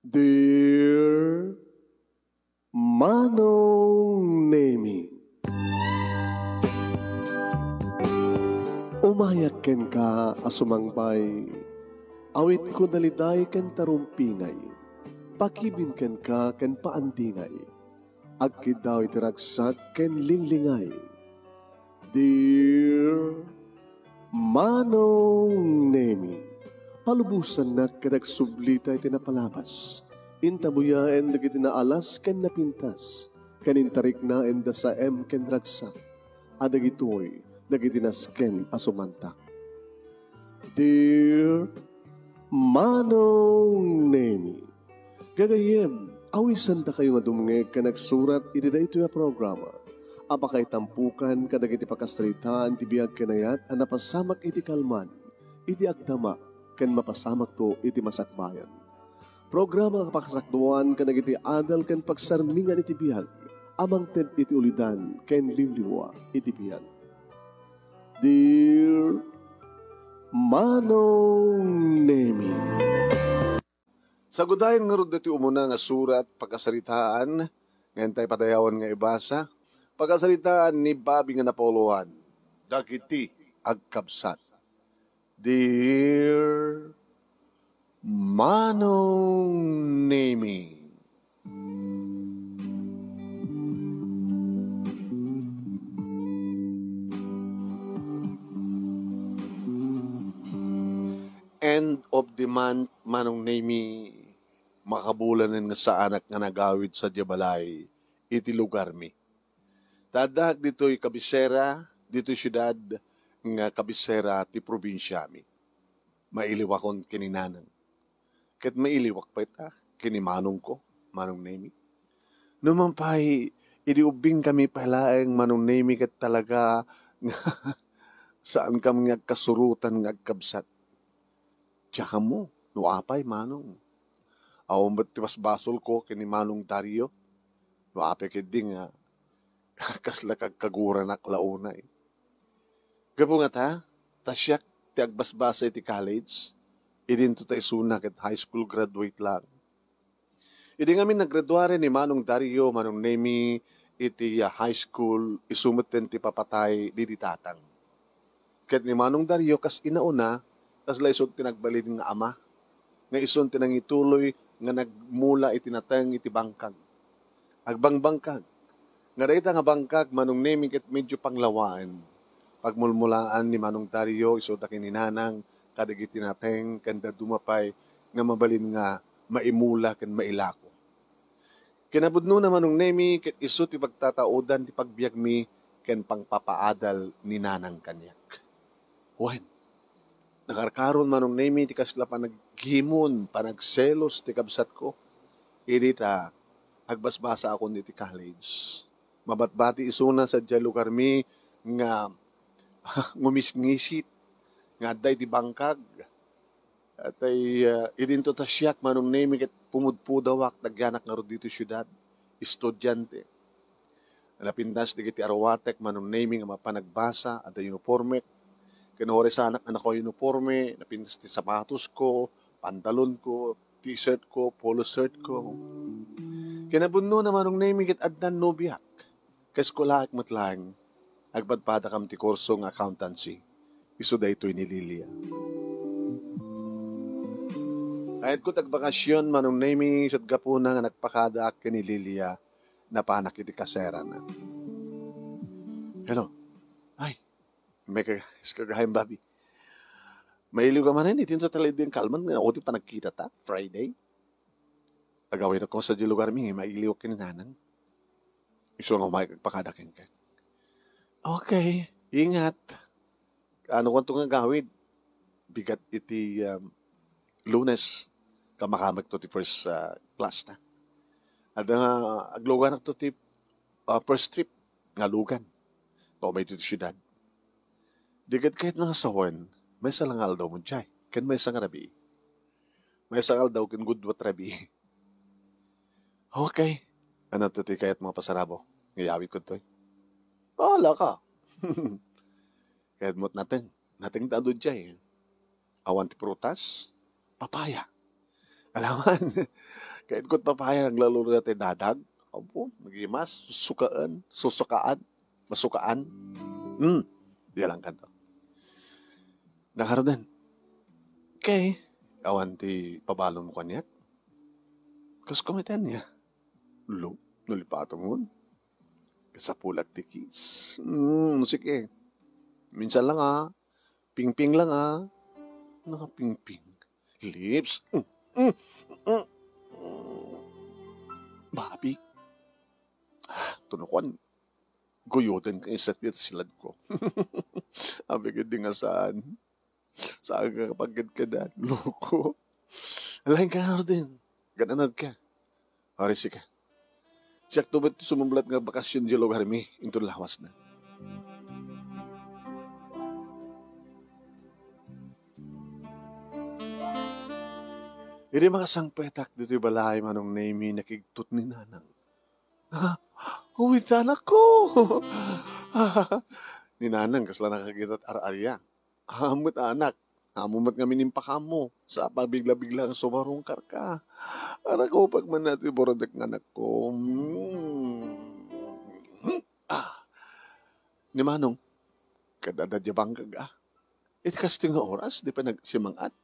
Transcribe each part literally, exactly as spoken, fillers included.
Dear Manong Nemi, umayak kenka a sumangbay, awitko daliday ken tarumpingay, pakibin kenka ken paandingay, agkiddaw iti ragsak ken linglingay. Dear Manong Nemi, palubosannak ket agsublita iti napalabas. Intabuyaen dagiti naalas ken napintas, ken intariknaen da saem ken ragsak, a dagitoy dagiti nasken a sumantak. Dear Manong Nemi, gagayyem, awisandakayo nga dumngeg ken agsurat iti daytoy a programa a pakaitampukan kadagiti pakasaritaan ti biag ken ayat a napasamak iti kalman, iti agdama, ken mapasamakto iti masakbayan. Programa nga pakasakduan kadagiti adal ken pagsarmingan iti biag a mangted iti ulidan ken liwliwa iti biag. Dear Manong Nemi. Sagudayen ngarud daytoy umuna nga surat, pakasaritaan, nga intay padayawan nga ibasa, pakasaritaan ni Bobby nga napauluan, dagiti agkabsat. Dear Manong Nemi. End of the month, Manong Nemi, makabulanen nga saanak nga nagawid sadiay balay iti lugarmi. Ta addaak ditoy kabisera, ditoy siudad nga kabisera ti probinsiami. Mailiwakon ken ni Nanang. Ket mailiwak pay ta ken ni Manongko, Manong Nemi. Numan pay, idi ubbingkami pay laeng, Manong Nemi, ket talaga nga saankami nga agkasurotan nga agkabsat. Diak ammo no apay, Manong. Awan met ti basbasolko ken ni Manong Dario. No apay ketdi nga kasla kagkaguranak la unay. Gapu ngata, ta siak ti agbasbasa iti college, idinto ta isuna ket high school graduate laeng. Idi ngamin nagraduaren ni Manong Dario, Manong Nemi, iti, ah, high school, isu metten ti papatay didi tatang. Ket ni Manong Dario kas inauna, kasla isu ti nagbalin nga ama, nga isun ti nangituloy nga nagmula iti nateng iti bangkag. Agbangbangkag. Nga dayta nga bangkag, Manong Nemi, ket medyo panglawaen. Pagmulmulaan ni Manong Dario, isu da ken ni Nanang, kadagiti nateng, ken dadduma pay nga mabalin nga maimula ken mailako. Kinapudnona, Manong Nemi, ket isu ti pagtataudan ti pagbiagmi ken pangpapaadal ni Nanang kaniak. Wen, nakarkaron, Manong Nemi, ti kasla panaghimon, panagselos ti kabsatko. Idi ta agbasbasaakon iti college. Mabatbati isuna sadiay lugarmi nga ngumisngisit nga adda iti bangkag. Atay, ah, idinto ta siak, Manong Nemi, ket pumudpudawak, nagyanak ngarud ditoy siudad, estudiante. Napintas dagiti aruatek, Manong Nemi, nga mapan agbasa, adda uniformek. Ken uresanak a nakauniforme, napintas ti sapatosko, pantalonko, t-shirtko, polo shirtko. Kinapudnona, Manong Nemi, ket addan nobiak. Kaeskulaek met laeng, agpadpadakam ti kurso nga accountancy. Isu daytoy ni Lilia. Kayatko ti agbakasyon, Manong Nemi, ket gapuna nga nagpakadaak ken ni Lilia, napanak iti kaserana. Hello. Ay, may ka-, iskagayam, Bobby. Mailiw ka manen, itinto talaga din kalman, nga uti pa nagkita ta, Friday. Agawidakon sadiay lugarmi, mailiwak ken ni Nanang. Isu nga umayka agpakada kenka. Okay, ingat. Ano kanto nga agawid? Bigat iti, um, Lunes, kamakamaekto ti first, ah, class ta. Adda nga agluganakto ti, ah, first trip nga lugan. Nga umay ti siudad. Di ket kayatna nga sawen, maysa la nga aldaw mo diay, ken maysa nga rabii. Maysa nga aldaw ken gudua ti rabii. Okay. Ano to ti kayat mo nga pasarabo? Nga iyawidko toy? Bahala ka. Kayat mo nateng. Nateng ta adu diay. Awan ti prutas, papaya. Alaman. Kayatko ti papayag, lalo na ti dadag. Apo, nagimas, susukaan, susukaan, masukaan. Hmm, di lang kanto. Nakarden. Okay, awan ti pabalon mo kaniak. Kas kumiten niya. Lo, nalipatam mo. Kasapulak ti kiss. Hmm, sige. Minsan lang, ah. Pingping lang, ah. Nakapingping. Lips. Mm, mm, mm. Babi. Ah, tunukan. Guyoten ka isa ti silad ko. Abi ket di nga saan. Saan ka pagkadkadan? Loko. Alain ka nga din. Gananad ka. Ari, sika. Siak to met ti sumublat nga bakasyon di lugarmi, inton lawas na. Idi makasangpetak ditoy balay, Manong Nemi, nakigtot ni Nanang. Ha? Uy, anak ko! Ni Nanang, kasla nakakita ar-aria. Amot, anak. Amo met ngamin impakamo. Sa pabigla-bigla nga sumarungkar ka. Anak ko, pagmanati, buradek nga anak ko. Mm. Ah. Ni Manong, kadada dia bangkag, ah. Iti kastoy nga oras, di pa nagsimangat.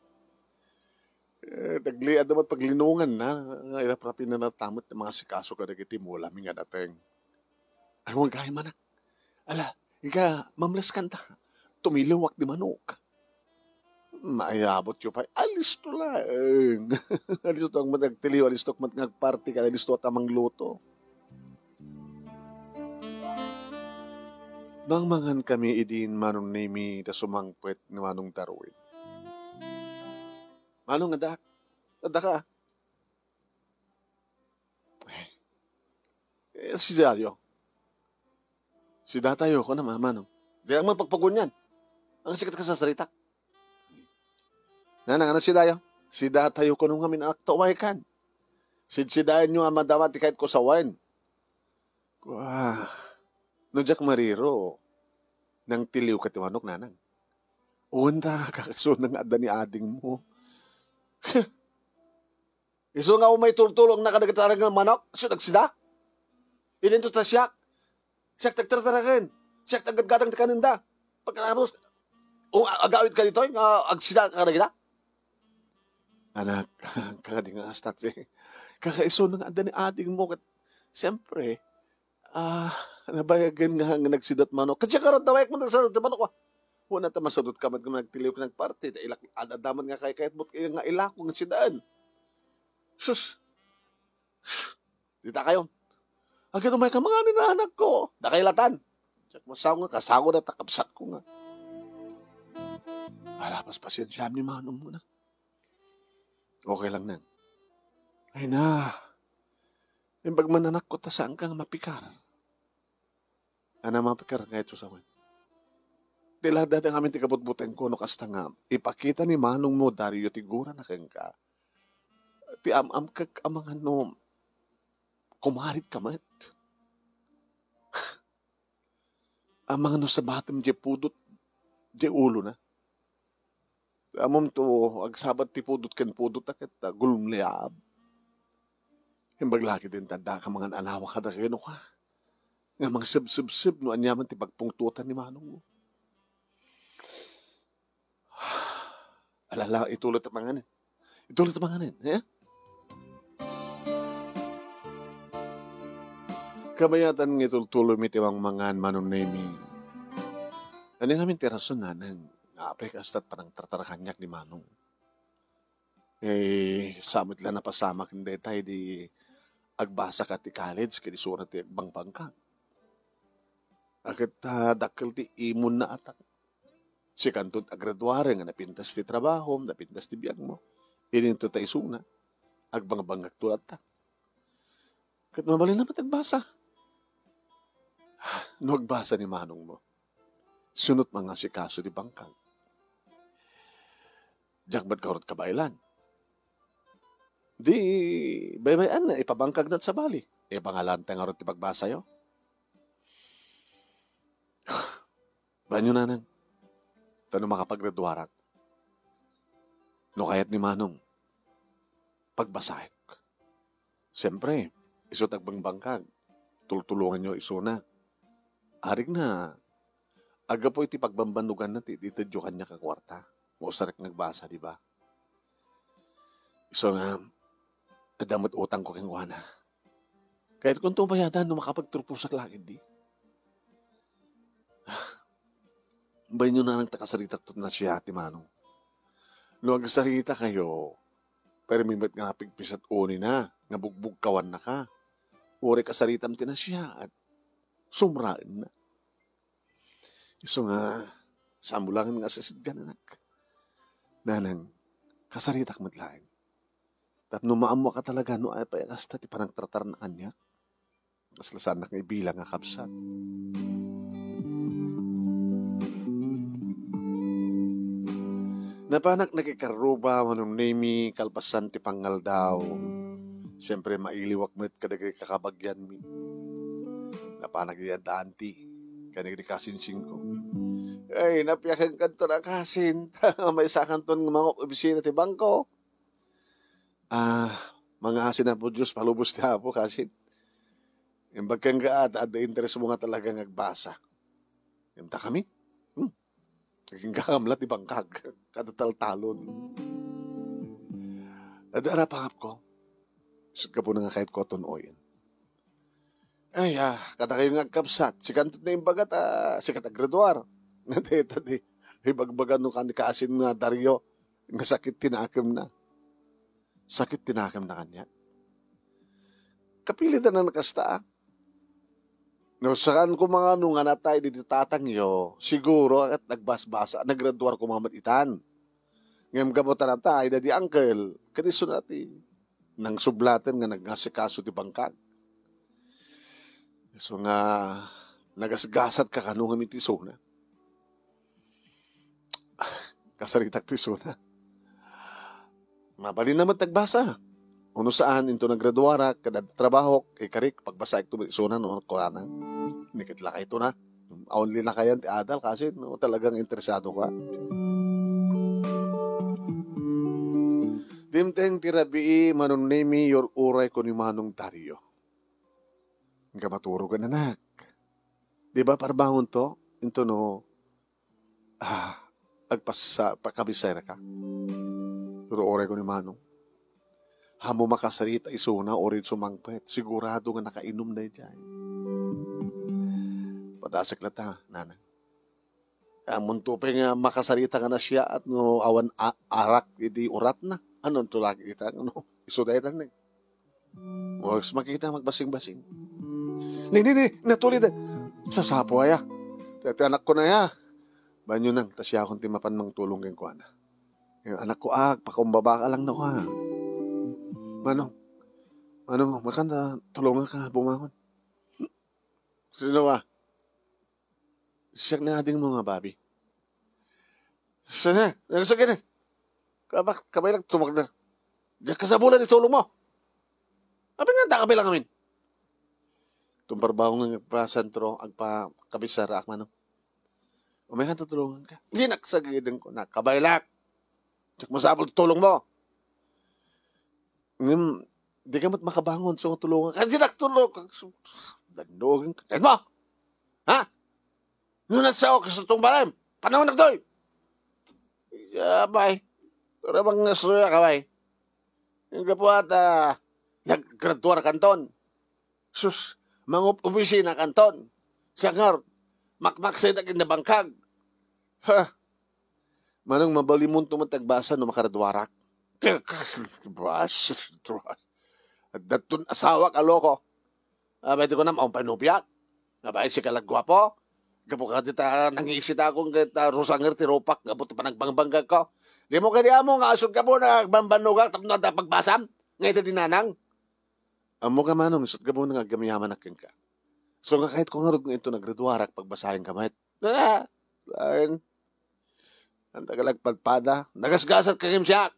Eh, tagliad naman paglinungan na, nga iraprapin na natamot nga mga sikaso kadagiti mula mi nga nateng. Ay, wag kayo, manak. Ala, ika, mamlaskan ta. Tumiliwak di manok. Maayabot yu pay. Alisto laeng. Alisto ang matagtiliw, alisto ang mat-, ngagparty ka, alisto at amang luto. Mangmangan kami idin Manong Nemi ta sumangpet ni Manong Darwin. Manong, adak. Adak ka. Eh, si Dayo. Si datayo, kuna, Manong. Di ang magpagpagunyan. Ang sikat ka sa sarita. Nanang, ano si Dayo? Si datayo kuno ngamin anak ta uway kan. Sidsidayan nyo nga madama ti kayat ko sa wine. Wah, no diak mariro, nang tiliw ka ti manok, Nanang. Uwan ta, kakasuna nga adda ni ading mo. Isu nga umay tultulong na kadagiti nga manok, siak agsida? Idinto ta siak. Siak ti agtartaraken. Siak ti aggadgadang ti kanenda. Pagkatapos, o, a-, agawid ka ditoy nga agsida ka kadagita? Anak, kadi nga astak ti kakaiso nga adda ni ading mo ket, siyempre, ah, nabayagen nga, nga nagsidat manok. Kadi siya karot, nabayag mo nagsidat manok, ah. Wala ta masadot ka man nga nagtiliw ka nagparty. Ta ilak-, ad-, adda man nga kaykayat mo nga ilako nga sidaan. Sus! Dita kayo. Agad umay ka mga anak ko. Dakaylatan. Check mo sa nga, kasago na takapsat ko nga. Ala, pas pasensya ni Manong muna. Okay lang, Nang. Ay na. Imbag man anak ko, ta saan ka nga mapikar? Ana, mapikar nga ito sa amin. Ti lada ti amin ti kabutbuteng ko, no kasta nga, ipakita ni Manong mo, Dario, ti gura na kenka. Ti am-am kag amangan no, kumarit ka met. Amangan no sabatem di pudot, di ulo na. Amom to, agsabat ti pudot ken pudot, a ket, ah, gulumliab. Imbag lagi din tanda ka mangan anawa kada keno ka. Nga mangsubsubsub no aniaman ti pagpungtotan ni Manong mo. Alala, ituloy ta manganen. Ituloy ta manganen, eh? Kabayatan nga itultuloy mi ti mangmangan, Manong Nemi. Ania ngamin ti rason, Nanang, nga apay kastat panangtartarakanyak ni Manong? Eh, sa met la napasamak dayta idi agbasa ka ti college, ket isuna ti agbangbangkag. A ket, ah, dakkel ti imon na atak. Sikanto ti agraduarem nga napintas ti trabaho, napintas ti biagmo. Idinto ta isuna, agbangbangkagto latta. Ket mabalin na met agbasa. No agbasa ni Manong mo, sunot mangasikaso ti bangkag. Diak met ngarud kabaelan. Di, baybay-an na, ipabangkag na sabali. Ipangalanta ngarud ti pagbasayo. Banyo, Nanang. Ta no makapagraduarak, no kayat ni Manong, pagbasaek. Siempre, isu ti agbangbangkag. Tultulonganyo isuna. Arigna, aggapu iti pagbambannoganna ti itedyo kaniak a kuarta. Mausarek nga agbasa, di ba? Isu nga, adda met utangko kenkuana. Kayatkonto bayadan no makapagturposak la ketdi. Bainyo ngarud ta kasaritakto ti nasia ti Manong. No agsaritakayo, permi met nga napigpisat unayna nga bugbugkawannaka. Uray kasaritam ti nasia, sumraenna. Isu nga, saanmo laeng nga asisidgan, anak. Nanang, kasaritak met laeng. Tapno maammoka talaga no apay a kasta ti panangtratarna kaniak. Kasla saannak nga ibilang a kabsat. Napanak nakikarruba, Manong Nemi, kalpasan ti pangaldaw. Siempre, mailiwak met kadagiti kakabagianmi. Napanak idi adda anti, ken dagiti kasinsingko. Ay, napiakenkanto a kasin. Maysakanton nga mangup-obisina ti bangko. Ah, mangaasin, Apo Dios, palubos ti Apo, kasin. Imbag kenka, adda interes mo nga talaga nga agbasa. Imta kami? Hmm. Aginggagamla ti bangkag. Kada taltalon. Adda a pangapko. Isut' gapuna nga kayatko a tun-oyen. Ay, ah, kadakayo nga agkabsat, sikanto ti naimbag ta sikat a graduar. Nga dayta ti ibagbaga no kani kaasin nga Dario nga sakit ti nakemna. Sakit ti nakemna kaniak. Kapilitan a nakasta, ah. No, saan ko mga ano nga natay di tatangyo, siguro ket nagbasbasa, nagraduar ko mga matitan. Ngem gapu ta natay, dadi uncle, kaniso na ti nangsublaten nga nagasikaso ti bangkag. So nga, nagasgasat ka kano nga mitisona. Kasaritak ti isuna. Mabalin naman tagbasa. Ono saan, into nagraduarak, kada trabahok, ikarik, pagbasaek to isuna, no, kunana. Nikit lakay to na. Only na kayan ti adal, kasi, no, talagang interesado ka. Dimteng ti rabii, Manong Nemi, your uray ko ni Manong Dario. Nga maturogan, anak. Di ba, parbangon to? Into no, ah, agpasa-, pakabisera ka. Pero uray ko ni Manong. Hamo makasarita isuna, uray sumangpet. Sigurado nga nakainom na iti ay. Padasek la ta, nanang. Ammon to pay nga makasarita nga nasiaat no awan a-, arak iti uratna. Ano to lagi ita? Ano? Isu dayta ni. Mas makita magbasing-basing. Ni, ni, ni, natulid. Sasapo aya. Ti, ti anak ko na ya. Banyo nang, ta siakon ti mapan mangtulong kenkuana. Eh, anak ko, ah, pakumbaba ka lang na ka. Manong, Manong, makanta tulungan ka bumangon. Sino ba? Siak ni ading mo nga babi. Sana, nagsakit eh. Kabak, kabaylak tumagdar. Diyak kasabulan itulong mo. Abi nga, da kabilang amin. Tumparbawang nga agpasentro, agpakabisara, akmano. Umay nga tutulungan ka. Di naksagidin ko, nakabaylak. Diyak masabol tulong mo. Ngem, di ka met makabangon, so tulungan ka. Di naktulog. Dandogin ka. Ket mo? Ha? Nuna sa ako sa tungbalim. Panahon nagdoy. Abay. Tura bang nasuya ka, bay? Yung gapuat, ah, naggraduar kanton. Sus, mangup-, opisina kanton. Siya nga, makmaksay na kinabangkag. Ha? Manong mabalimon to met agbasa no makaraduarak. Bas, daton asawa ka loko. Abay, di ko na maong panubiak. Abay, si kalagwapo. Gapu ka dita, nangisita akong ket, ah, rusanger ti rupak, gapu ti panagbangbangga ko. Di mo kadi amo nga asod ka po na agbanbannogak tapno adda pagbasam? Nga ita dinanang? Amo ka, Manong, isut' ka po nga agyaman-yaman kenka. So nga kahit ko ngarud nga ito nagraduarak, pagbasahin ka met. Ah, lain. Ang tagal agpadpada. Nagasgasat ka, Kim Siak.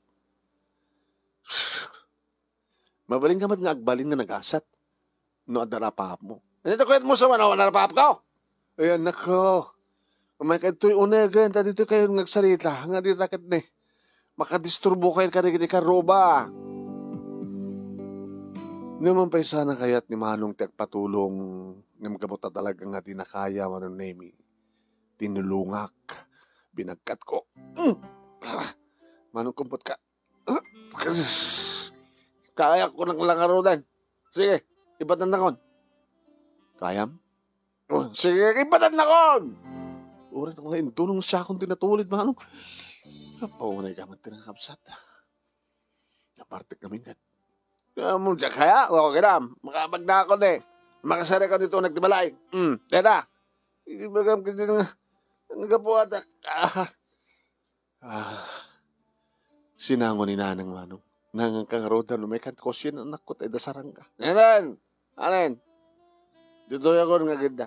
Mabalin ka met nga agbalin nga nagasat. No, adda rapap mo. Ano ito kuyat mo sa wanawan rapap ko? Ay, anak ko. Umay ka ito'y unagan, ta dito kayo nagsarita. Nga di raket ni. Makadisturbo kayo ka rin ikaruba. Numan pay sana kayat ni Manong ti agpatulong, ngem gapu ta talaga nga di na kaya, Manong Nemi, tinulongak. Binagkatko. Mm. Ah, Manong, kumpot ka. Ah, kayak ko nang langarudan. Sige, ibatan nakon. Kayam? Oh, sige, ibatan nakon! Uray nga intulong siya akong tinatulid, Manong. Napaunay ka man tinangkapsat. Napartek kami ket. Amo diak kaya? O, kaya, makapagdakon eh. Makasarek ka dito, nagtibalay. Hmm, teta. Ibagam ka din nga, nagapuat, ah. Ah, sinango ni Nanang Manong. Nangan ka nga rodan, umay kan kosin anak ko, tayo dasarang ka. Anen! Anen! Ditoy ako nga gidda.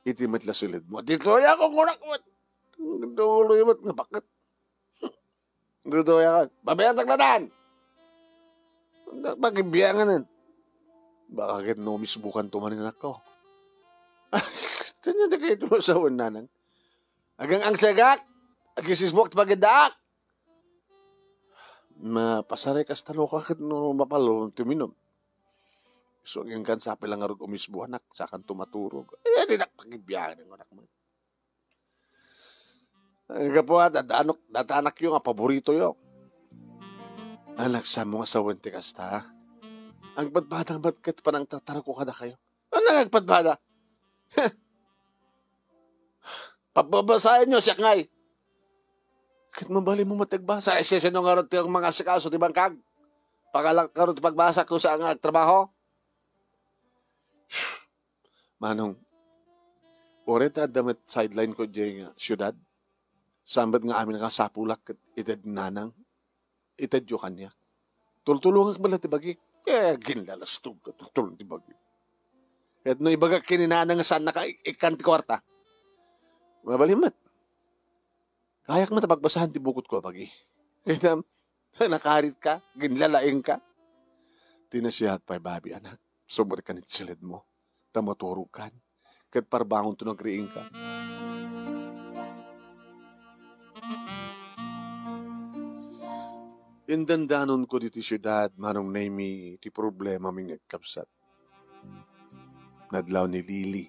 Iti met la silid mo. Ditoy ako, ngunak mo. Ditoy met nga bakit? Ditoy ako. Babayatak na dan! Pagibiangan. Baka ket no misbukan tumanin ako. Kanya na kayo tumasawan, Nanang. Agang ang segak, agisisbok ti pagiddaak. Mapasarek kasta no ka ket no mapalo ti minum. So, agingkan sa pila nga rod umisbo, anak, sakan tumaturog. Ay, di nak pagibiyagan, anak mo. Ang gapu, ah, dadanok, dadanakyo nga paboritoyo. Anak, sa mo nga sawen ti kasta, ha? Ang badbadang bat ket panangtatarko kada kayo. Ano nga agpadbada? Pababasaenyo, siak ngay. Ket mabalin mo met ti agbasa, ay sisino ngarud ti mangasikaso ti bangkag? Pagalak ngarud ti pagbasa ket saan nga agtrabaho? Manong, uray ta adda met sideline ko diay nga siudad. Saan met nga amin nga sapulak ket ited ni Nanang. Itedyo kaniak. Tultulongak met la ti bagik. Eh, ginlalastog ka, tultulong ti bagik. Ket no ibagak ken ni Nanang nga saannaka ik-, ikkan ti kuarta. Mabalin met. Kayak met a pagbasahan ti bukotko a bagi. Ket am, nakaritka, ginlalaingka. Ti nasiat pay, babi, anak. Sumrekkan iti silidmo. Ta maturogkan. Ket parbangonto no agriingka. Indandanonko ditoy siudad, Manong Nemi, ti problemami nga agkabsat. Nadlaw ni Lily,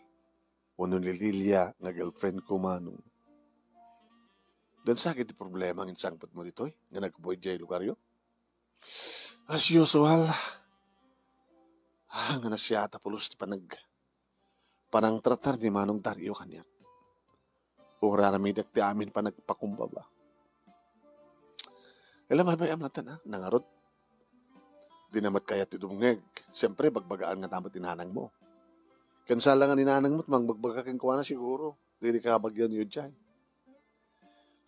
wenno ni Lilia nga girlfriend ko, Manong. Dansa ket ti problema nga insangpetmo ditoy, nga naggapu idiay lugaryo? As usual, ah, nga nasiata pulos ti panag-, panangtratar ni Manong Dario kaniak. Uray aramidek ti amin panagpakumbaba. Ila, maybay-am latta, ah, nangarud. Di na met kayat ti dumngeg. Siyempre, bagbagaan nga ta met ni nanangmo. Ken sala nga ni nanangmo, mangbagbaga kenkuana siguro. Di, di ka bagyan yun, jay.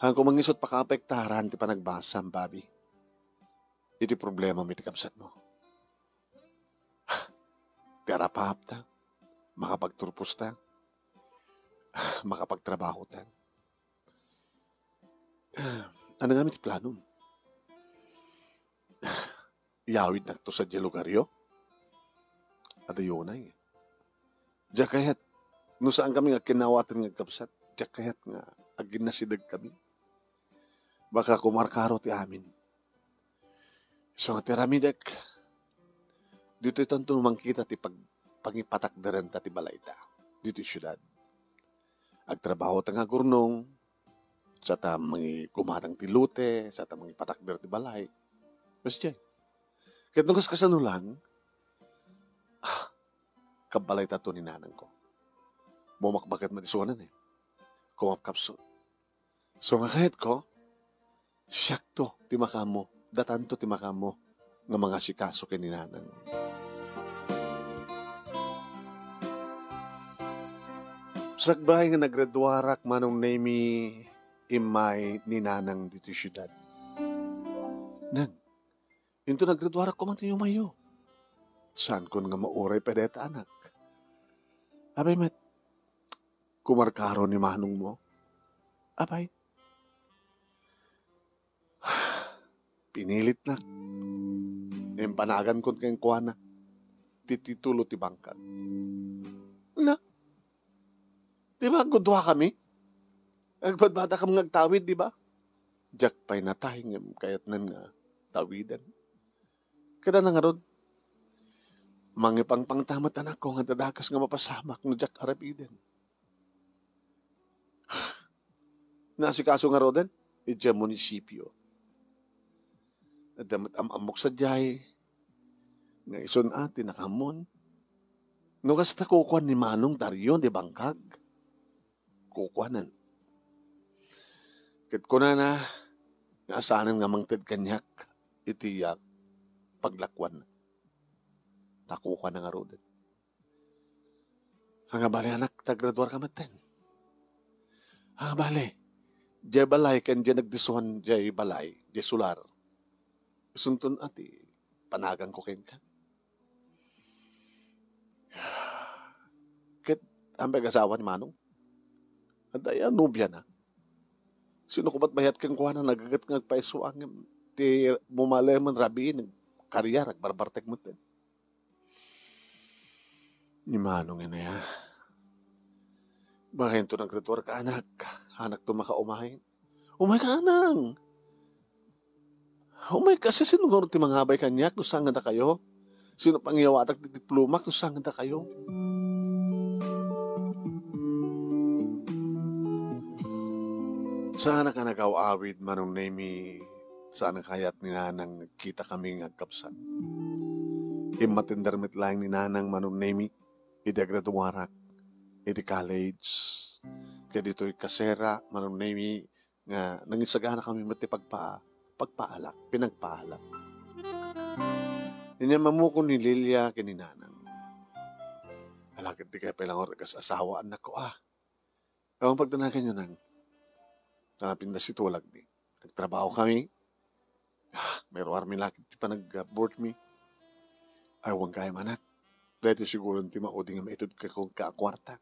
Hanko mangisut pakaapektaran ti panagbasam, babi. Iti problemami ti kabsatmo. Ti arapapta, makapagturposta, makapagtrabahota. Ania ngamin ti planom? Iyawidnakto sadiay lugaryo? Adayo unay. Diak kayat, no saan kami nga kinawatan nga agkabsat, diak kayat nga aginnasideg kami. Baka kumarkaro ti amin. Isu nga ti aramidek, ditoy tanto mangkita ti pag-, pangipatakderenta ti balayta ditoy siudad. Agtrabahota nga agurnong, sa ta mangikumatang ti lote, sa ta mangipatakder ti balay. Basta diay. Ket no kas-, kasano lang, ah, kabbalaytato ni nanangko. Bumakbaket met isuanan, eh. Kumapkapsut. So, nga kayatko, siakto ti makaammo, datanto ti makaammo nga mangasikaso ken ni nanang. Sakbay nga naggraduarak, Manong Nemi, immay ni nanang ditoy siudad. Nang, into naggraduarak koma ti yumayyo. Saankon nga mauray pay dayta anak. Apay met, kumarkaro ni manongmo. Apay, pinilitnak. Impanagankon kenkuana ti titulo ti bangkag. Na, di ba agduduakami? Agbadbadakam nga agtawid, di ba? Diak pay natay ngem kayatnan nga tawiden. Kada na ngarud, Mangipangpangta met, anakko, nga adda dakes nga mapasamak no diak aripiden. Naasikaso ngaruden idiay munisipio. Adda met am-ammok sadiay nga isun a ti nakaammo. No kasta, kukuan ni Manong Dario ti bangkag. Kukuanen. Ket kunana nga saanen nga mangted kaniak iti, ah, paglakuanna. Ta kukuana ngaruden. Ania bale, anak, ta agraduarka metten. Ania bale, diay balay ken diay nagdisuan diay balay, diay solar. Isunton a ti panaganko kenka. Ket, ania pay agasawa ni Manong? Adda aya nobiana? Sino ko met bayat kenkuana, nagaget nga agpayso, ngem ti bumalemen rabii, nagkariar, agbarbartek metten. Ni Manong aya. Bahen to nagretuar ka, anak. Anakto makaumay. Umayka, anang. Umayka, sino ngarud ti mangabay kaniak no saan nga dakayo? Sino pangiyawatak ti diplomak no saan nga dakayo? Saan a nagaw-awid, Manong Nemi, saan a kayat ni Nanang nagkita kami nga agkabsat. Immatender met laeng ni Nanang, Manong Nemi, idi agraduarak iti college. Ket ditoy kasera, Manong Nemi, nga nangisagana kami met ti pagpa-, pagpaalak, pinagpaalak. Inyam-ammok ni Lilia ken ni Nanang. Ala ket dikay pay la ngarud agas-asawa, annakko, a. Awan pagdanaganyo, Nang. Napintas ti tulagmi. Nagtrabaho kami. Ah, mairuarmi la ket ti panag-, ah, board mi. Ay, wen kayam, anak. Daytoy siguro ti maudi nga maitedko kenka a kuarta.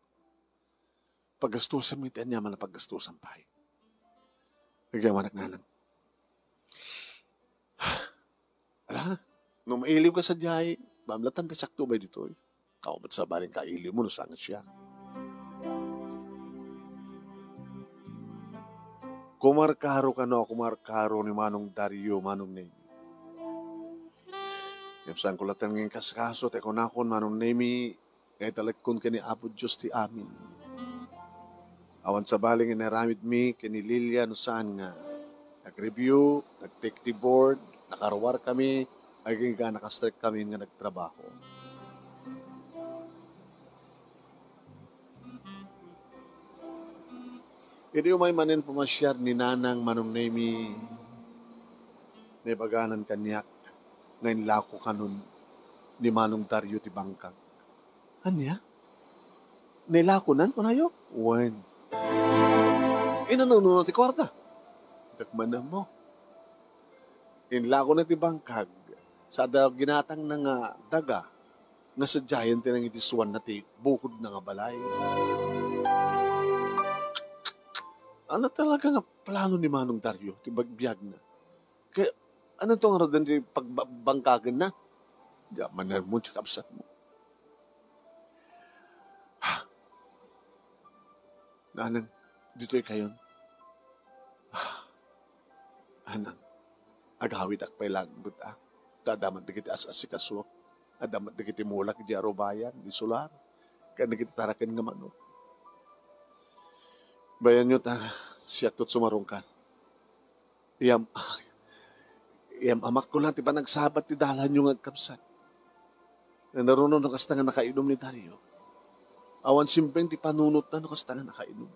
Paggastusanmi ti aniaman a paggastusan pay. Agyaman, anak, Nanang. Ala, no mailiwka sadiay, mamlatan ti sakto bay ditoy. Awan met sabali nga kailiwmo no saan nga siak. Kumarkaro kano a kumarkaro ni Manong Dario, Manong Nemi. Ngem saanko latta nga inkaskaso ti kunakon, Manong Nemi, nga italekkon ken ni Apo Dios ti amin. Awan sabali nga inaramidmi ken ni Lilia no saan nga nag-review, nag-take ti board, nakaruar kami, agingga nakastrek kami nga nagtrabaho. Idi umay manen pumasiar ni Nanang, Manong Nemi, naibaganan kaniak nga inlako kanon ni Manong Dario ti bangkag. Ania? Nailakonan, kunayo? Wen. Inanunona ti kuarta? Dakmanan mo. Inlakona ti bangkag, sada ginatangna nga daga, nga sadiayen ti nangidisuanna ti bukodna nga balay. Ano talaga nga plano ni Manong Dario ti bag-, biagna? Kaya, ano to nga raden ti pagbangkagenna? Di man mo ti kabsat mo. Nanang, ditoy kayon. Anang, agawidak pay laeng met, a. Ta adda met dagiti as-asikasuak. Adda met dagiti mulak idiay arubayan, di solar. Ken dagiti taraken nga manok. Bayanyo ta, siakto ti sumarungkar. Iyam-, iyam-amakko la ti panagsabat ti dalanyo nga agkabsat. Naruno no kasta nga nakainum ni Dario. Awan simpeng ti panunotna no kasta nga nakainum.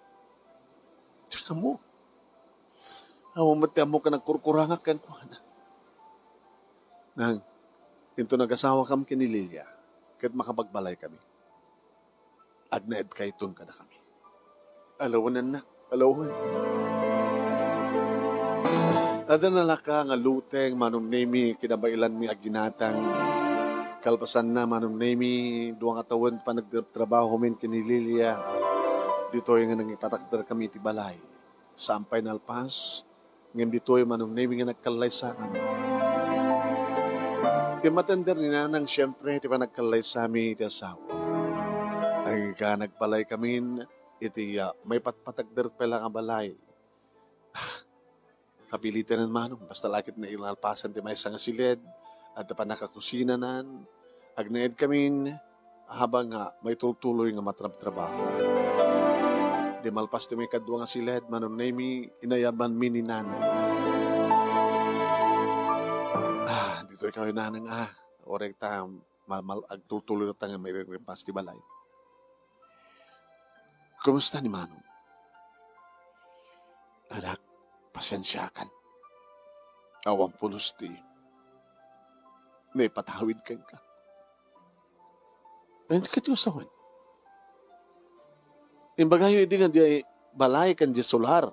Diak ammo. Awan met ti ammok nga nagkurkurangak kenkuana. Nang, inton agasawakam ken ni Lilia, ket makapagbalay kami. Agnaedkayton kadakami. Alawen, annak, alawen. Adda nalaka nga luteng, Manong Nemi, kinabaelanmi a ginatang. Kalpasanna, Manong Nemi, dua nga tawen panagtrabahomin ken ni Lilia. Ditoy nga nangipatakderkami iti balay. Saan pay nalpas, ngem ditoy Manong Nemi nga nagkallaysakami. Immatender ni Nanang, siempre, ti panagkallaysami iti asawa. Agingga nagbalay kamin iti, ah, maipatpatakder pay la nga balay. Ah, kapilitanen, Manong, basta la ket nalpasan ti maysa nga siled, adda pannakakusinanan, Agnaedkamin, habang nga maitultuloy nga matrabtrabaho. Di malpas ti maikadua nga siled, Manong Nemi, inayabanmi ni Nanang. Ah, ditoy kayo, Nanang, ah. Orek ta, ma-, mal-, agtultuloy ta nga mairiripas ti balay. Kumusta ni Manong? Anak, pasensiakan. Awan pulos ti naipatawid kenka. Ayun ti katiusawan. Imbagayo idi nga di balay ken di solar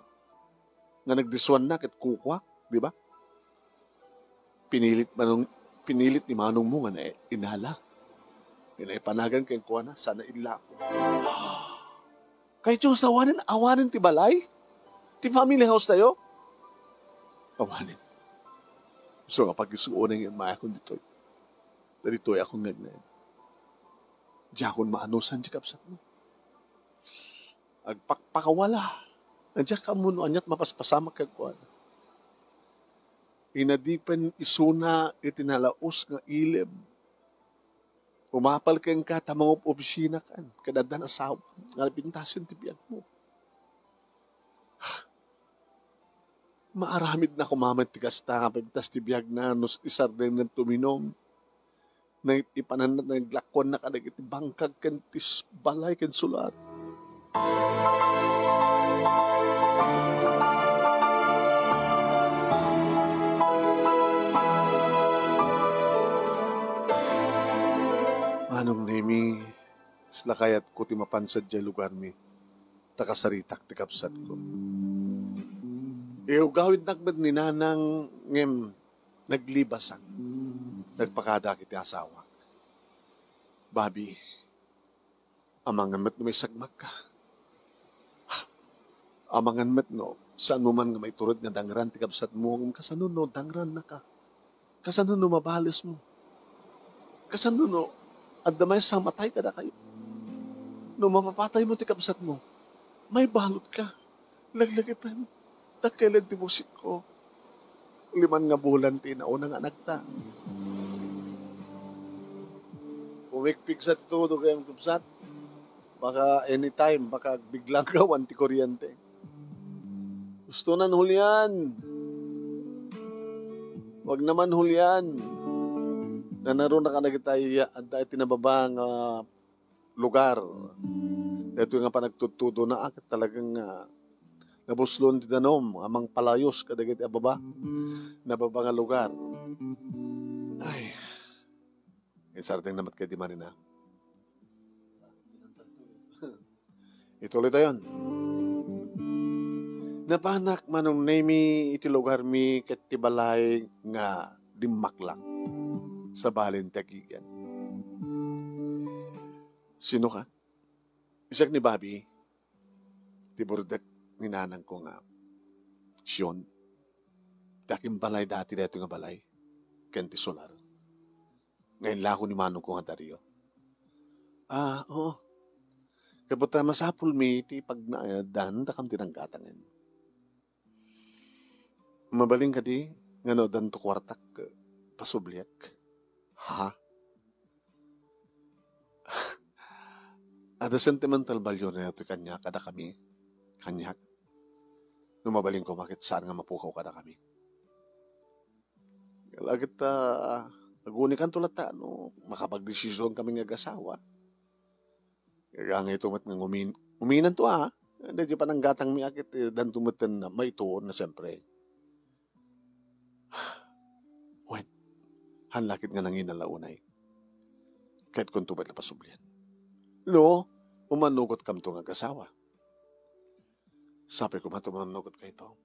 nga nagdisuanna ket kukuak, di ba? Pinilit manong, pinilit ni manong mo nga na-, inala. Pinaipanagan kenkuana, sana illako. Kayatyo nga sawanen, awanen ti balay? Ti family house tayo? Awanen. So, nga pag-isuunan nga imayakon ditoy. Ditoy akon ngagnaed. Diakon maanusan ti kabsatmo. Agpakpakawala. Diak ammo no aniat mapaspasamak kenkuana. Inadipen isuna iti nalaus nga ilim. Umapal kenka ta mangob-obisinakan, ket addan asawa nga napintasen ti biagmo. Maaramidna koma met ti kasta, pintas ti biagna, no isardengna ti uminum. Naipananna, naglakkuanna kadagiti bangkag ken ti s-, balay ken solar. Manong Nemi, kasla kayatko ti mapan sadiay lugarmi, ta kasaritak ti kabsatko. Igawidnak met ni Nanang, ngem naglibasak. Nagpakadak iti asawak. Babi, amangan met no maisagmakka. Amangan met no saanmo man nga maiturod nga dangran ti kabsatmo, ngem kasano no dangrannaka? Kasano no mabalesmo? Kasano no adda maysa a matay kadakayo? No mapapataymo ti kabsatmo, maibalotka. Laglagipen, dakkel ti busikko. Lima nga bulan ti nauna nga anakta. Pumikpiksa ti tudo kayam, kabsat. Baka anytime, baka biglang gawan ti kuryente. Gusto nan hulian. Wag naman hulian. Nanaruna ka na kita iya, adda iti nababa nga lugar. Daytoy nga panagtudtudona, ket talagang, ah, nabuslon ti danum a mangpalayus kadagiti ababa, nababa nga lugar. Ay, insardeng namat kay di marina. Ituloy tayon. Napanak, Manong Nemi, iti lugarmi ket ti balay nga dimmaklak. Sabalen ti agigen. Sino ka? Isak ni Bobby, ti burdek ni nanangko nga, Sion, ti akin balay dati daytoy nga balay, ken ti solar. Nga inlako ni manongko nga Dario. Ah, oo. Ket masapulmi ti pagnaedan, dakam ti nanggatangen. Mabalin kadi nga no addanto kuartak, pasubliak? Ha? Adda sentimental value na ito'y kaniak, kadakami. Kaniak. No mabalin ko, bakit saan nga mapukaw kadakami? Lagit, ah, agunikanto latta, no, makapagdesisyon kami nga agasawa. Kaya nga ito met nga umin-, uminanto, ah. Daydi pananggatangmi a ket, eh, danto met ten maituon na, siyempre. Wen, han lakit nga nanginalaunay. Ket kunto met napasublian. No, umanugotkamto nga agasawa. Sabi ko, matumanugot kayto.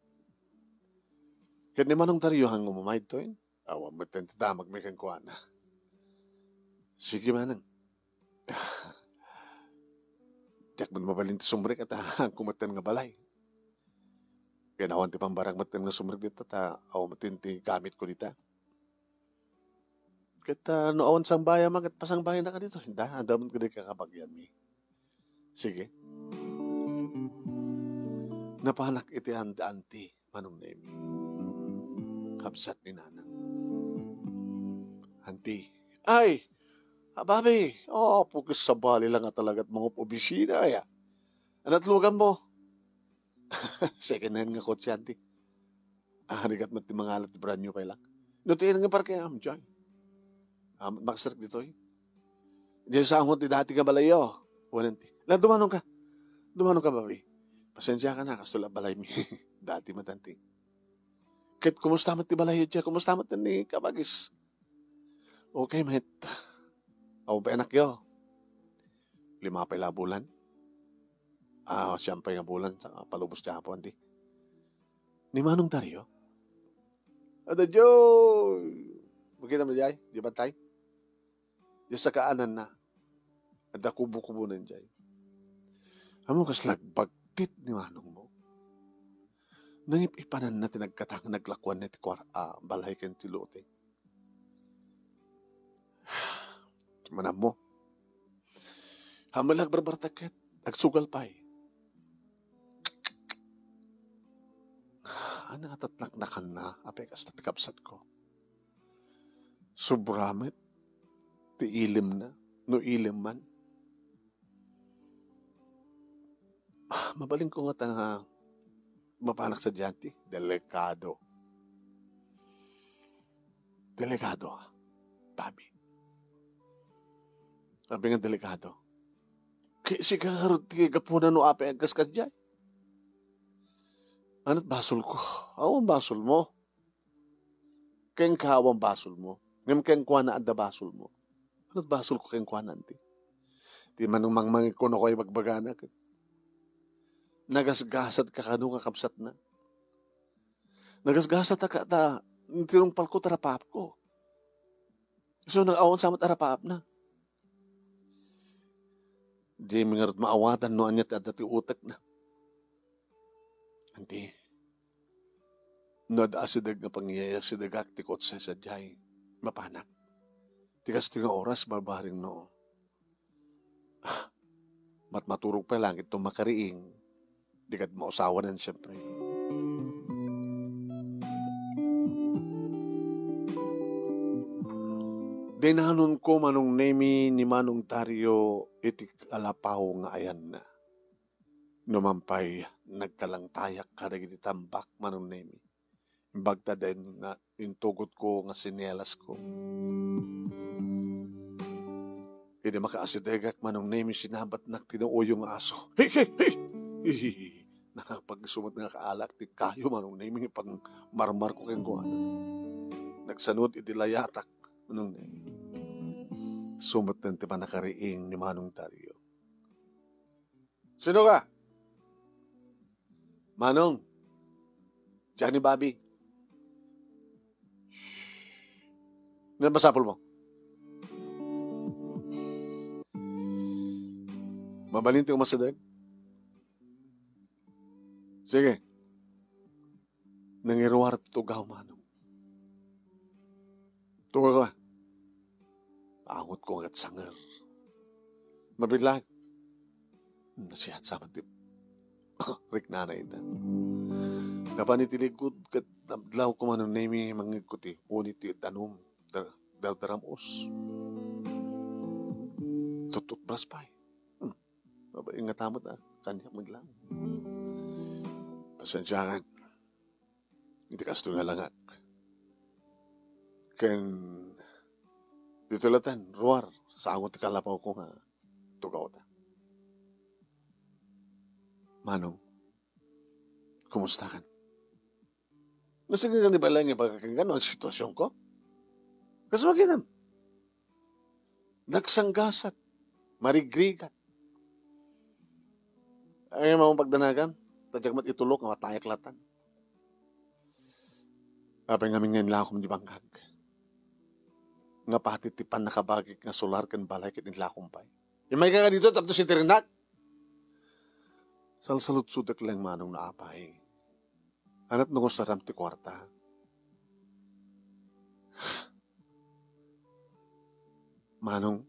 Ket ni Manong Dario, han nga umamay ditoy, awan met ti damagmi kenkuana. Sige, manang. Diak met mabalin ti sumrek, ta haanko met nga balay. Ken awan ti pambarang met nga sumrek dita, ta awan met ti gamitko dita. Ket, ah, no awan sangbayanna, ket pasangbayanka ditoy. Da, adda met kadi kakabagianmi. Sige. Napanak iti anti-anti, Manong Nemi. Kabsat ni Nanang. Anti. Ay! Ababi, oh, pukis sabali lang nga talaga at mga opisina, ya. Anat lugan mo? Second hand nga kotse, anti. Ah, rigat met ti mangalat ti brand new pay lang. No, ti nga parke am, Joy. Ah, makasarek ditoy. Diay sango ti dati nga balayyo. Wanan ti. Lan, dumanon ka. Dumanon ka, babi. Pasensya ka na, kastoy la balay mi. Dati met anti. Ket kumusta met ti balayyo diay? Kumusta met ni Kabagis? Okay met. Awan pay anakyo? Lima pay la bulan. Ah, siyam pay nga bulan, sa palubos ti Apo, anti. Ni Manong Dario? Adda diay. Makita mo diay? Di bantay? Di sakaananna. Adda kubo-kubonan diay. Ammom kas lagbagtit ni manong mo. Nangip-ipananna ti nagkatang naglakuanna ti kuar-, ah, balay ken ti lote. Manammo. Ammom la agbarbartek ket agsugal pay. Ania nga tatlaknakanna a pay kasta ti kabsatko? Sobra met ti ilimna, no ilim man. Ah, mabalinko ngata nga mapanak sadiay ti delikado. Delikado, ah, Bobby. Abi nga delikado. Kay sika ngarud ti gapuna no apay agkaskas diay. Ania't basolko? Awan basolmo. Kenka awan basolmo. Ngem kenkuana adda basolmo. Ania't basolko kenkuana, anti? Ti manong mangmangikko no kua ibagbagana ket nagasgasatka kano nga kabsatna. Nagasgasatka ta tinungpalko ti arapaapko. Isu nag-awan sa met arapaapna. Dimi ngarud maawatan no ania ti adda ti utekna. Anti, no adda asideg nga pangyayasidegak ti kotse sadiay, mapanak. Ti kastoy nga oras, barbareng no. Ah, matmaturog pay langit no makariing. Di kad mausawanan, siempre. Dinanonko, Manong Nemi, ni Manong Dario iti kalapaw nga ayanna. Numan pay, nagkalangtayak kadagiti tambak, Manong Nemi. Imbag ta dayta nga intugotko nga sinelasko. Idi makaasidegak, Manong Nemi, sinabatnak ti nauyo nga aso. Hey, hey, hey! Hihihi. Nakapag-isu met nga kaalak ti kayo, Manong Nemi, nga pagmarmarko kenkuana. Nagsanud iti layatak, Manong Nemi. Isu met ti pannakariing ni Manong Dario. Sino ka? Manong, siak ni Bobby. Ania masapulmo? Mabalin ti umasideg? Sige. Nangiruar ti tugaw, Manong. Tugaw ka. Angotko nga agsanger. Mabilang. Nasiat sa met ti riknana ita. Napan iti likud ket nabdlawko, Manong Nemi, mangngegko ti unit ti danum. Dar-, dardaram-os. Tututbras pay. Hmm. Mabain nga ta met, ah. Kaniak met lang. Pasensiakan. Iti kastoy nga langak. Ken ditoy latta, ruar, sango ti kalapawko nga tugawta. Manong, kumustakan? Nasagana ni balay nga ibaga kenka no sitwasionko? Kas makinam. Nagsanggasat, marigrigat. Ay, maong pagdanagan, ta diak met itulok nga matayak latta. Apay ngamin nga inlakom di bangkag. Nga pati ti pannakabagik nga solar ken balay ket inlakom pay. Immayka nga ditoy tapno sitirennak. Salsaludsodek lang, Manong, no apay. Ania't no usarem ti kuarta? Manong,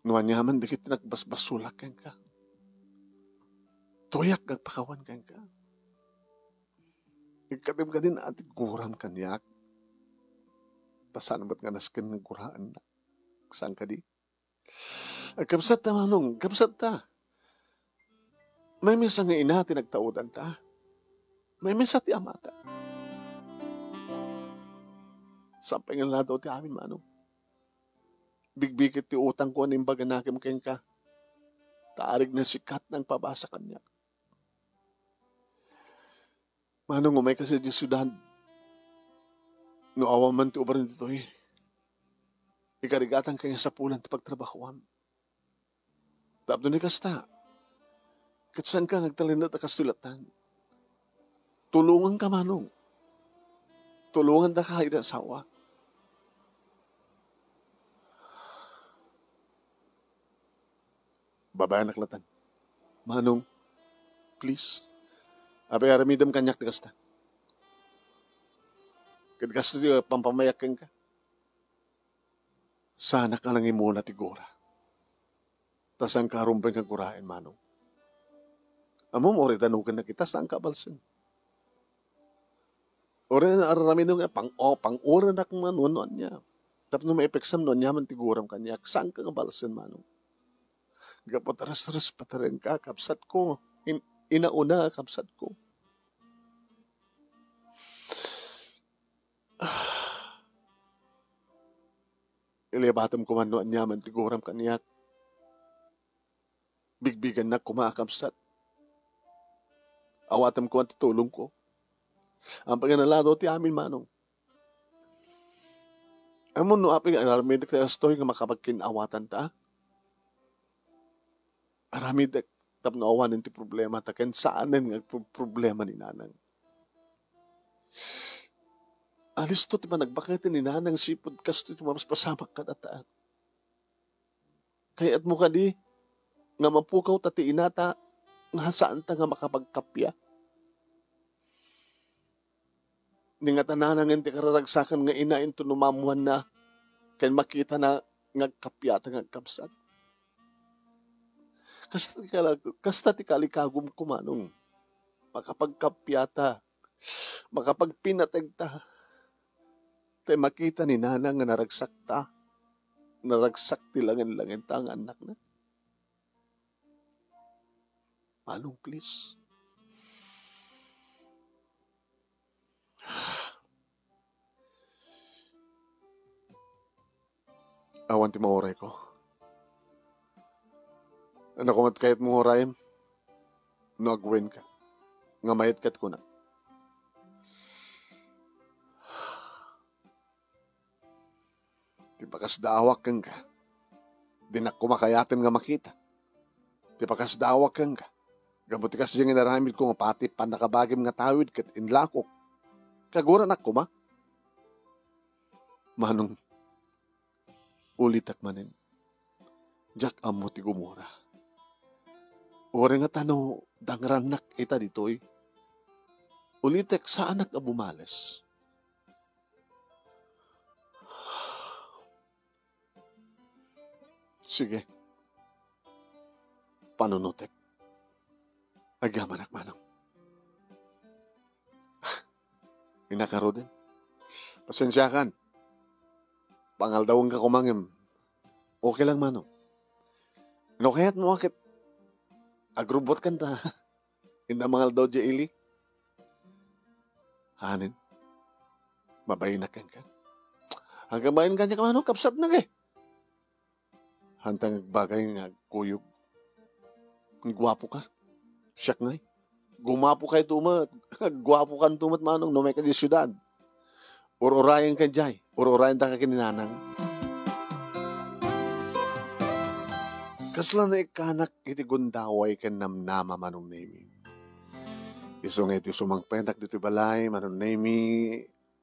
no aniaman dagiti nagbasbasolak kenka, tuyak nga agpakawan kenka. Ikkatim kadin a ti guram kaniak. Ta saan met nga nasken nga guraennak. Saan kadi? Agkabsatta, Manong, agkabsatta. Maymaysa nga ina ti nagtaudanta. Maymaysa ti amata. Saan pay nga ladaw ti amin, Manong. Bigbiget ti utangko a naimbag a nakem kenka. Ta arigna sikat nangpabasa kaniak. Manong, umayka sadiay siudad. No awan man ti ubram ditoy, ikarigatanka nga sapulan ti pagtrabahoam. Tapno ni kasta, ket saanka nga agtalinaed a kastoy latta. Tulonganka, Manong. Tulongandaka iti asawa. Babaenak latta. Manong, please. Apay aramidem kaniak ti kasta. Ket kastoy ti pampamayak kenka. Saanak a nangimuna ti gura. Ta saanka a rumbeng nga guraen, Manong. Ammom, uray danogennak ita, saanka a balsen. Uray ar-aramidem nga pang-, o, pang-uranak man wenno ania. Tapno maipeksam no aniaman ti guram kaniak, saanka nga balsen, Manong. Gapu ta resrespetarenka, kabsatko. In-, inauna, kabsatko. Ilebatem koma no aniaman ti guram kaniak. Bigbigennak koma a kabsat. Awatem koma ti tulongko. Ampay nga naladaw ti amin, Manong. Ammom no apay nga aramidek ti kastoy nga makapagkin-awatanta? Aramidek tapno awanen ti problemata ken saanen nga pro-, problema ni Nanang. Alisto ti panagbaketen ni Nanang sipud kastoy ti mapaspasamak kadataa. Kayatmo kadi nga mapukaw ta ti inata nga saanta nga makapagkappia? Ni nga ta Nanang ti kararagsakan nga ina inton no maammoanna ken makitana nga agkappiata nga agkabsat. Kasta ti kalag-, kasta ti kalikagumko, Manong. Makapagkappiata, makapagpinategta. Tay makita ni Nanang nga naragsakta, naragsak ti langen-langenta nga annakna. Manong, please. Awan ti maurayko. Ania koma ti kayatmo nga urayem? No agwenka, nga mayat ket kuna. Ti pakasdaawak kenka, dinak koma kayaten nga makita. Ti pakasdaawak kenka, gapu ti kasdiay nga inaramidko nga pati pannakabagim nga tawid ket inlakok. Kaguranak koma. Manong, ulitek manen, diak ammo ti gumura. Uray nga ta no dangrannak ita ditoy, ulitek, saanak a bumales. Sige. Panunotek. Agyamanak, Manong. Ina, karuden. Pasensiakan. Pangaldawenka koma ngem okay lang, Manong. No kayatmo a ket agrubbuatkan ta inta mangaldaw diay ili. Hanen, mabainak kenka. Agbain kaniak, Manong, kabsatnak, e. Haantang agbagay nga agkuyog. Guapoka. Siak ngay. Gumapokanto met. Guapokanto met, Manong, no umayka diay siudad. Ur-urayenka diay. Ur-urayentaka ken ni Nanang. Kasla naikkanak iti gundaway ken namnama, Manong Nemy. Isu nga iti sumangpetak ditoy balay, Manong Nemy,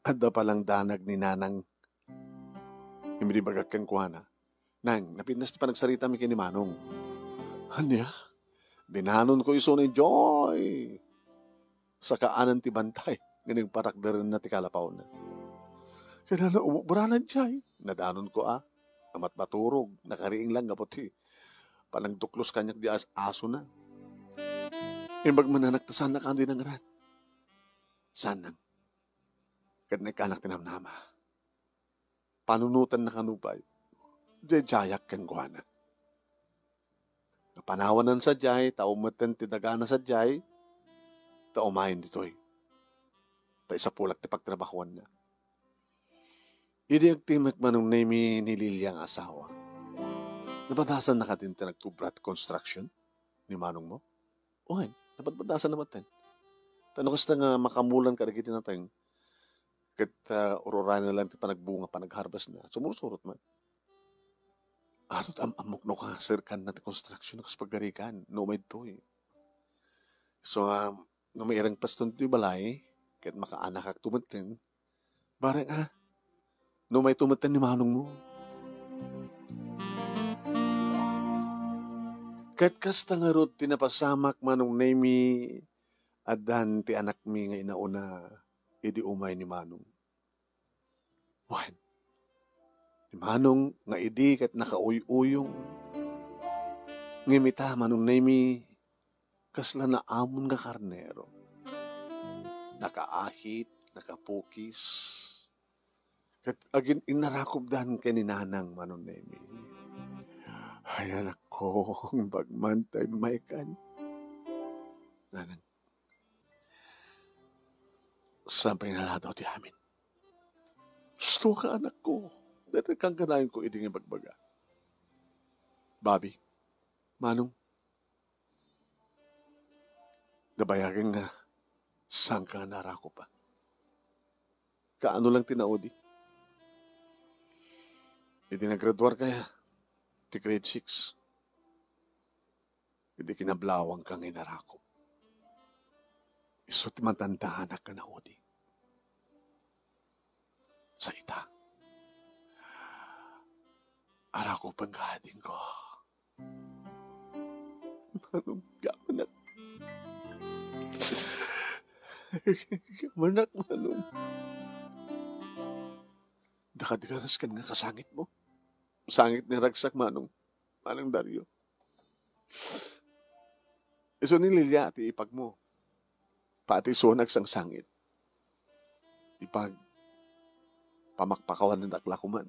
adda pay lang danag ni Nanang. Ngem idi ibagak kenkuana, "Nang, napintas ti panagsaritam ken ni Manong." "Ania?" "Dinanonko isu ni Joy. Sakaanan ti bantay nga nagpatakderenna ti kalapawna." "Ken ania, ububuranad, Joy?" "Nadanonko a, amat maturog, nakariing lang gapu ti panagduklos kaniak diay as-, asona. Imbag man, Nang, ta saannak a dinangran." "Saan, Nang?" Ket naikkanak ti namnama. Panunotenna kano pay. Diay diayak kenkuana. Napanawanna sadiay, ta umetten ti dagana sadiay, ta umayen ditoy. Ta isapulak ti pagtrabahoanna. Idi agtimek Manong Nemi ni Lilia nga asawa, nabadasan na kadin ti nagtubra ti construction ni manongmo? Wen, nabadbadasan na maten. Ta no kasta nga makamulan kadagiti nateng, ket, ah, ururayen na lang ti panagbunga, panagharvest na, sumursurot man. Ato ti am-ammok no kaserkan na ti construction kas pagarigan, no umay ditoy. So, um, no maireng paston ti balay, ket makaanakak tumeten, bareng, ah, no may tumeten ni manongmo. Ket kasta ngarud ti napasamak Manong Nemi, addan ti anakmi nga inauna idi umay ni Manong. Wen, ni Manong nga idi ket nakauy-uyong. Ngem ita, Manong Nemi, kasla naamon nga karnero. Nakaahit, nakapukis. Ket agin-, innarakupdan ken ni Nanang Manong Nemi. Ay, anakko, imbag man ta immaykan. Nanang, saan pay naladaw ti amin? Husto ka, anakko. Dayta kankanayon ko idi nga ibagbaga. Bobby, Manong, nabayagen nga saanka nga narakup a. Kaano lang ti naudi? Idi nagraduarka ti grade six, idi kinablawangka nga inarakup, isu ti matandaanak nga naudi. Sa ita, arakupen ka, adingko. Manong, gamanak. Gamanak, Manong. Dakadikanas ken nga kasangitmo. Sangit ni ragsak, Manong. Manong Dario. Isu ni Lilia ti ipagmo. Pati isu nagsangsangit. Ipag, pamakpakawanendak la koman.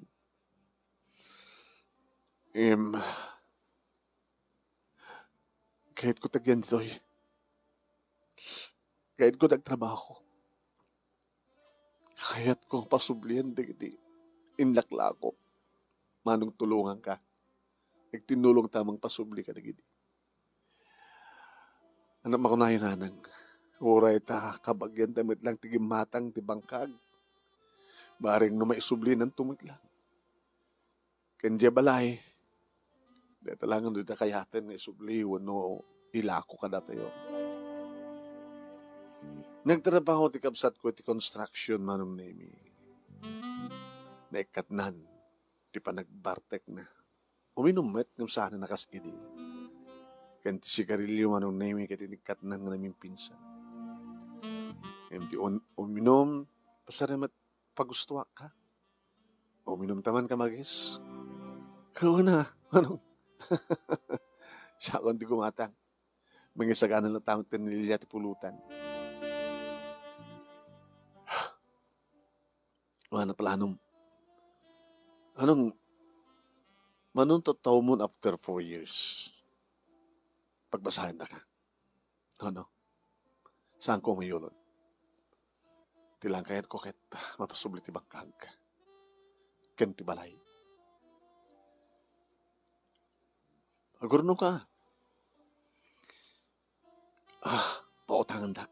Em, kayatko ti agyan ditoy. Kayatko ti agtrabaho. Kayatko nga pasublian dagiti inlaklako. Manong, tulonganka. Agtinnulongta mangpasubli kadagidi. Anak, makunayo, Nanang. Uray ta kabagianta met lang ti gimmatang ti bangkag. Bareng no maisublinanto met lang. Ken diay balay, dayta laeng dayta kayaten nga isubli wenno ilako kadatayo. Nagtrabaho ti kabsatko iti construction, Manong Nemi. Naikkatnan ti panagbartekna. Uminum met ngem saan a kas idi. Ken ti sigarilio, Manong Nemi, ket inikkatnan nga namimpinsan. Ngem ti un-, uminum, pasar met pagustoak ka. Uminum ta man ka, Magis. Kuna, Manong. Siakon ti gumatang. Mangisagana lang ta met ti nilya ti pulutan. Kuna pay la, Manong. Manong, Manong, tattawmon after four years. Pagbasaen daka. Ano? Saanko mayulon? Ti lang kayatko ket mapasubli ti bangkag ken ti balay. Agurnongka. Ah, pautangendak.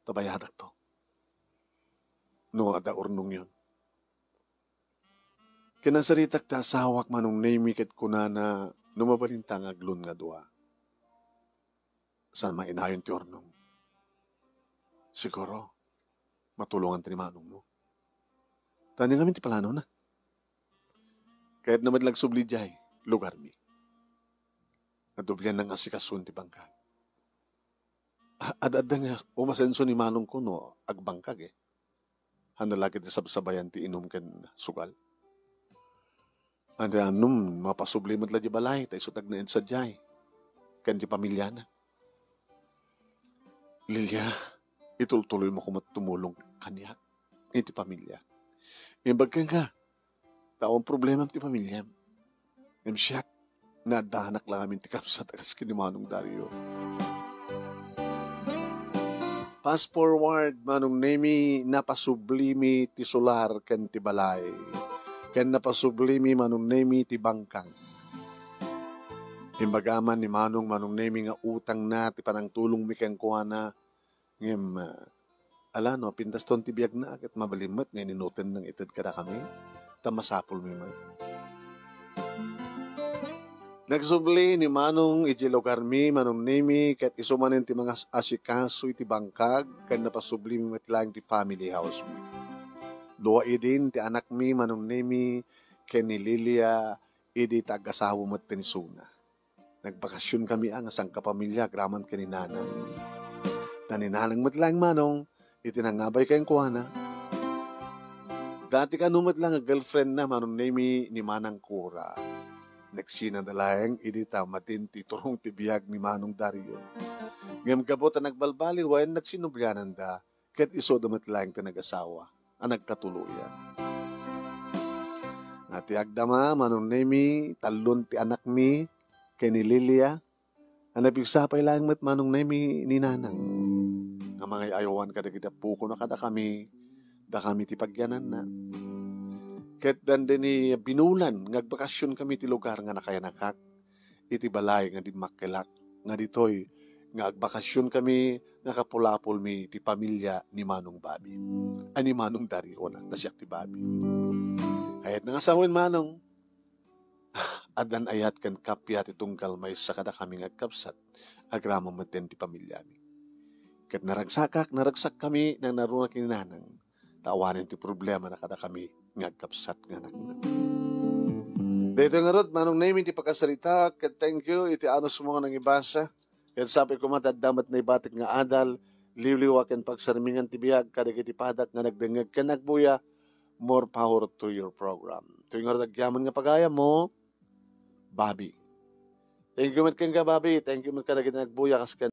Ta bayadakto. No adda urnongyon. Kinansaritak ti asawak, Manong Nemi, ket kunana no mabalinta nga agloan nga dua. Saan mainayon ti urnong? Siguro, matulongan ti ni manongmo. Ta ania ngamin ti planona? Kayatna met la agsubli diay lugarmi. Nadublianna nga asikasoen ti bangkag. A-, ad-adda nga umasenso ni manongko no agbangkag, eh. Haan la ket ti sabsabayan ti inum ken sugal. Ania, ngem mapasubli met la diay balay, ta isu ti agnaed sadiay ken diay pamiliana. Lilia, itultuloymo koma ti tumulong kaniak iti pamiliak. Imbag kenka, ta awan problemam ti pamiliam. Ngem siak, naaddanak lang amin ti kabsat a kas ken ni Manong Dario. Fast forward, Manong Nemi, napasublimi ti solar ken ti balay. Ken napasublimi, Manong Nemi, ti bangkag. Imbaga man ni Manong, Manong Nemi, nga utangna ti panangtulongmi kenkuana, ngem, ah, ala no, pintaston ti biagna, ket mabalin met nga ininuten nang ited kadakami, ta masapulmi met. Nagsubli ni Manong idiay lugarmi, Manong Nemi, ket isu manen ti mangas-asikaso iti bangkag, ken napasublimi met laeng ti family house mi. Dua idin ti anakmi, Manong Nemi, ken ni Lilia, idi ta agasawa met ti isuna. Nagbakasion kami a nga sangkapamilya agraman ken ni Nanang. Ta ni Nanang met laeng, Manong, iti nangabay kenkuana. Dati kano met laeng a girlfriend na, Manong Nemi, ni Manang Cora. Nagsinada laeng idi ta matin ti turong ti biag ni Manong Dario. Ngem gapu ta nagbalbaliwen, nagsinubliananda, ket isuda met laeng ti nagasawa a nagkatuloyan. Nga ti agdama, Manong Nemi, tallon ti anakmi, ken ni Lilia, a napigsa pay laeng met, Manong Nemi, ni Nanang, nga mangay-ayawan kadagiti appokon a kadakami, dakami ti pagyananna. Ket dandani binulan nga agbakasion kami ti lugar nga nakayanakak iti balay nga dimmakkelak, nga ditoy nga agbakasion kami nga kapulapulmi ti pamilya ni Manong Bobby, a ni Manong Dario na, ta siak ti Bobby. Kayatna nga sawen, Manong, addan ayat ken kappia ti tunggal maysa kadakami nga agkabsat, agraman met ti pamilyami. Ket naragsakak, naragsakkami, nang naruna ken ni Nanang, ta awanen ti problemana kadakami nga agkabsat nga anakna. Daytoy ngarud, Manong Nemi, ti pakasarita, ket thank you iti anusmo nga nangibasa. Ket sapay koma ta adda met naibatik nga adal, liwliwa ken pagsarmingan ti biag kadagiti padak nga nagdengngeg ken nagbuya. More power to your program. Toy ngarud agyaman nga pagayammo, Bobby. Thank you met kenka, Bobby. Thank you met kadagiti nagbuya kas ken